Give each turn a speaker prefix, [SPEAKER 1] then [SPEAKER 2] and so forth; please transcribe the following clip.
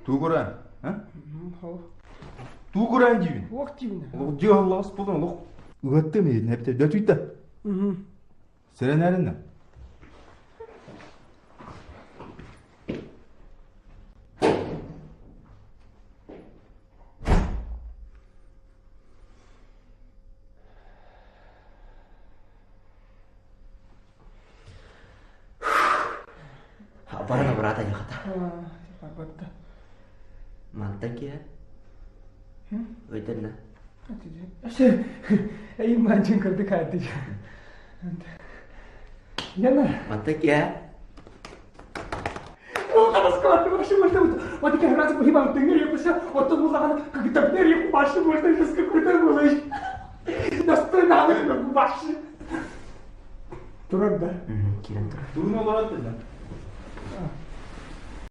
[SPEAKER 1] Тугураан, Тугураан диибин.
[SPEAKER 2] Уох диибин.
[SPEAKER 1] Олох дьиэ аллаҕас буолан олох ыаттым иһин эбитэ дөтүйдэ. Сэрэнээриннэ.
[SPEAKER 3] Баран абыраата дьахата.
[SPEAKER 2] Барбатта.
[SPEAKER 3] Мантан киһи. Өйдөннө.
[SPEAKER 2] Эй манчын кырды каарды. Яна.
[SPEAKER 3] Мантан киһи.
[SPEAKER 2] Вот как раз понимаю, ты не репуся, вот он был когда ты репу можно сейчас какой-то малыш. Достойно, баши. Турар да?
[SPEAKER 3] Киирэн турар.
[SPEAKER 1] Тугун олорот да?